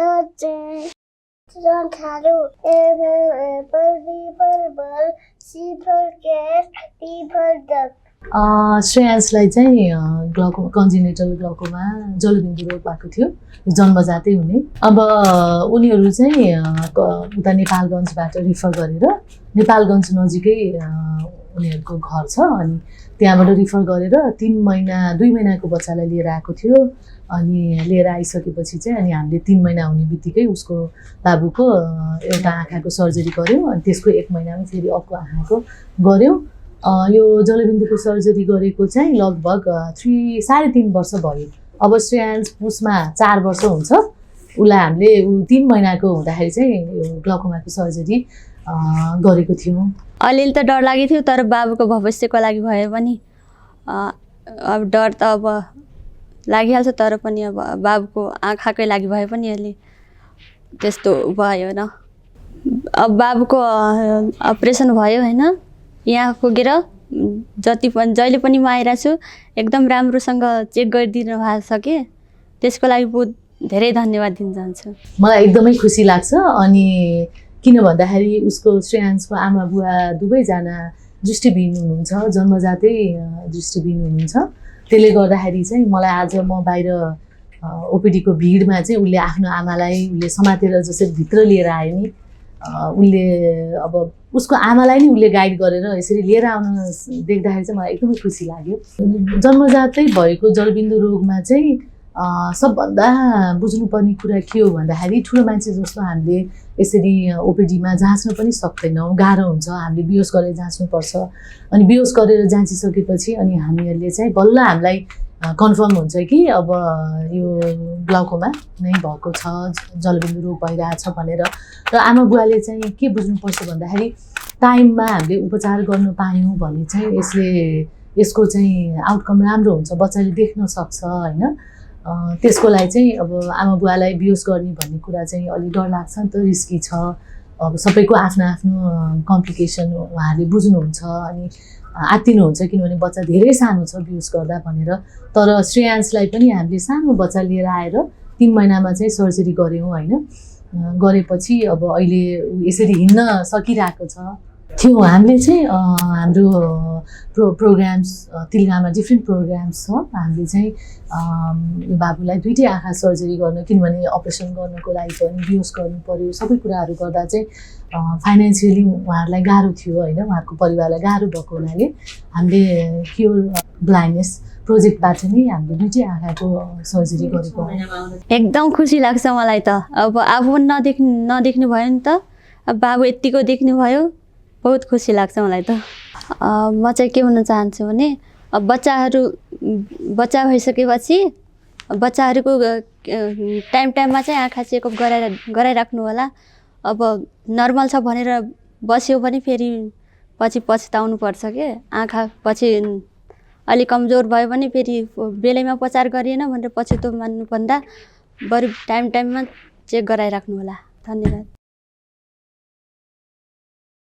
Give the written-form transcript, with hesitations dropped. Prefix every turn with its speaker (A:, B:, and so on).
A: नमस्ते थारू apple B for ball C for cat D for duck
B: श्रेयांशलाई चाहिँ कन्जेनिटल ग्लाउकोमा जलबिन्दु रोग भएको थियो, जन्मजातै हुने। अब उनीहरू चाहिँ उता नेपालगञ्जबाट रिफर गरेर नेपालगञ्ज नजिकै उनीहरूको घर छ, अनि त्यहाँबाट रिफर गरेर 2 महिनाको बच्चालाई लिएर आएको थियो। अनि लिएर आइसकेपछि चाहिँ अनि हामीले 3 महिना हुने बित्तिकै उसको बाबुको एउटा आँखाको सर्जरी गऱ्यौँ, अनि त्यसको 1 महिनामा फेरि अर्को आँखाको गऱ्यौँ। यो जलबिन्दुको सर्जरी गरेको चाहिँ लगभग 3.5 वर्ष भयो। अब श्रेयांश पुसमा 4 वर्ष हुन्छ, उसलाई हामीले 3 महिनाको हुँदाखेरि चाहिँ यो ग्लाउकोमाको सर्जरी गरेको थियौँ।
C: अलिअलि त डर लागेको थियो, तर बाबुको भविष्यको लागि भयो भने अब डर त अब लागिहाल्छ, तर पनि अब बाबुको आँखाकै लागि भए पनि अहिले त्यस्तो भयो न। अब बाबुको अपरेसन भयो होइन, यहाँ पुगेर जहिले पनि म आइरहेको छु, एकदम राम्रोसँग चेक गरिदिनु भएको छ कि त्यसको लागि बहुत धेरै धन्यवाद दिन चाहन्छु।
B: मलाई एकदमै खुसी लाग्छ। अनि किन भन्दाखेरि उसको श्रेयांशको आमा बुवा दुवैजना दृष्टिविहीन हुनुहुन्छ, जन्मजातै दृष्टिविहीन हुनुहुन्छ। त्यसले गर्दाखेरि चाहिँ मलाई आज म बाहिर ओपिडीको भिडमा चाहिँ उसले आफ्नो आमालाई उसले समातेर जसरी भित्र लिएर आयो नि, उसले अब उसको आमालाई नि उसले गाइड गरेर यसरी लिएर आउन देख्दाखेरि चाहिँ मलाई एकदमै खुसी लाग्यो। जन्मजातै भएको जलबिन्दु रोगमा चाहिँ सबभन्दा बुझ्नुपर्ने कुरा के हो भन्दाखेरि ठुलो मान्छे जस्तो हामीले यसरी ओपिडीमा जाँच्न पनि सक्दैनौँ, गाह्रो हुन्छ। हामीले बिहोस गरेर जाँच्नुपर्छ, अनि बिहोस गरेर जाँचिसकेपछि अनि हामीहरूले चाहिँ बल्ल हामीलाई कन्फर्म हुन्छ कि अब यो ग्लाउकोमा नै भएको छ, जलबिन्दु रोग भइरहेछ भनेर। र आमा बुवाले चाहिँ के बुझ्नुपर्छ भन्दाखेरि टाइममा हामीले उपचार गर्न पायौँ भने चाहिँ यसको चाहिँ आउटकम राम्रो हुन्छ, बच्चाले देख्न सक्छ होइन। त्यसको लागि चाहिँ अब आमा बुवालाई बिहोस गर्ने भन्ने कुरा चाहिँ अलिक डर लाग्छ नि त, रिस्की छ। अब सबैको आफ्नो आफ्नो कम्प्लिकेसन उहाँहरूले बुझ्नुहुन्छ अनि आत्तिनुहुन्छ, किनभने बच्चा धेरै सानो छ बिहोस गर्दा भनेर। तर श्रेयांशलाई पनि हामीले सानो बच्चा लिएर आएर 3 महिनामा चाहिँ सर्जरी गऱ्यौँ होइन। गरेपछि अब अहिले यसरी हिँड्न सकिरहेको थियो। हामीले चाहिँ हाम्रो प्रोग्राम्स तिलगामा डिफ्रेन्ट प्रोग्राम्स छ। हामीले चाहिँ यो बाबुलाई 2टै आँखा सर्जरी गर्न, किनभने अपरेसन गर्नको लागि पनि बिहोस गर्नु पर्यो, सबै कुराहरू गर्दा चाहिँ फाइनेन्सियली उहाँहरूलाई गाह्रो थियो होइन, उहाँहरूको परिवारलाई गाह्रो भएको हुनाले हामीले क्योर ब्लाइन्डनेस प्रोजेक्टबाट नै हामीले 2टै आँखाको सर्जरी गरेको।
C: एकदम खुसी लाग्छ मलाई त। अब आफू नदेख्ने भयो नि त, अब बाबु यत्तिको देख्ने भयो, बहुत खुसी लाग्छ मलाई त। म चाहिँ के भन्न चाहन्छु भने अब बच्चा भइसकेपछि बच्चाहरूको टाइममा चाहिँ आँखा चेकअप गराइराख्नु होला। अब नर्मल छ भनेर बस्यो भने फेरि पछि पछताउनु पर्छ के, आँखा पछि अलिक कमजोर भयो भने फेरि बेलैमा उपचार गरिएन भनेर पछितो मान्नुभन्दा बरु टाइममा चेक गराइराख्नु होला। धन्यवाद।